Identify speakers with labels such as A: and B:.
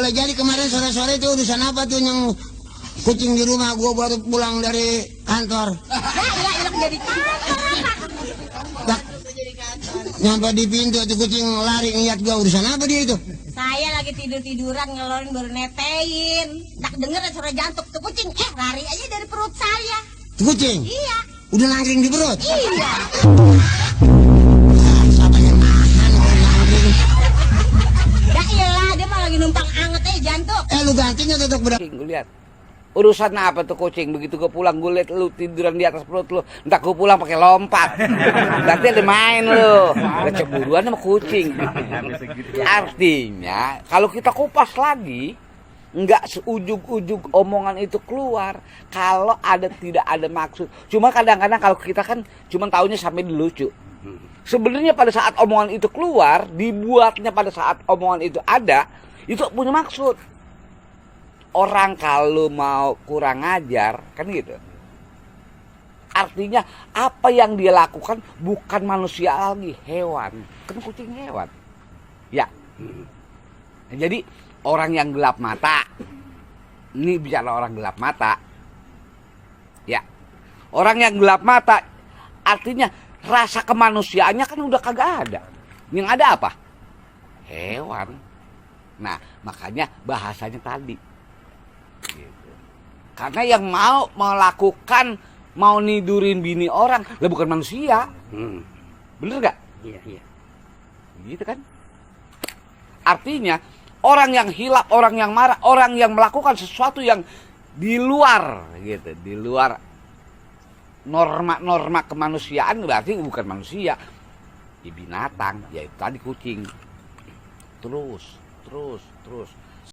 A: boleh jadi kemarin sore-sore itu urusan apa tuh yang kucing di rumah gua baru pulang dari kantor.
B: Ya enak jadi kantor.
A: Nyampe di pintu tuh kucing lari ngeliat gua, urusan apa dia itu?
B: Saya lagi tiduran ngelorin baru netein. Tak denger suara jantung tuh kucing. Lari aja dari perut saya.
A: Tuh kucing?
B: Iya.
A: Udah nangkring di perut?
B: Iya.
A: Siapa yang nahan kalau nangkring?
B: Ya iyalah, dia mah lagi numpang anget aja jantung.
A: Lu gantinya tutup berat.
C: Gue lihat urusan apa tuh kucing, begitu gue pulang gue liat lu tiduran di atas perut lu, entah gue pulang pakai lompat, berarti ada main lu, ada cemburuan sama kucing. Artinya kalau kita kupas lagi, nggak seujug-ujug omongan itu keluar kalau tidak ada maksud. Cuma kadang-kadang kalau kita kan cuma taunya sampai lucu. Sebenarnya pada saat omongan itu keluar, dibuatnya pada saat omongan itu ada, itu punya maksud. Orang kalau mau kurang ajar, kan gitu. Artinya apa yang dia lakukan bukan manusia lagi, hewan. Kan kucing hewan. Ya. Jadi orang yang gelap mata, ini bicara orang gelap mata. Ya. Orang yang gelap mata, artinya rasa kemanusiaannya kan udah kagak ada. Yang ada apa? Hewan. Nah, makanya bahasanya tadi. Gitu. Karena yang mau melakukan, mau nidurin bini orang, lah bukan manusia. Bener gak?
D: Iya.
C: Gitu kan? Artinya orang yang hilap, orang yang marah, orang yang melakukan sesuatu yang di luar gitu, di luar norma-norma kemanusiaan, berarti bukan manusia. Ya binatang, yaitu tadi kucing. Terus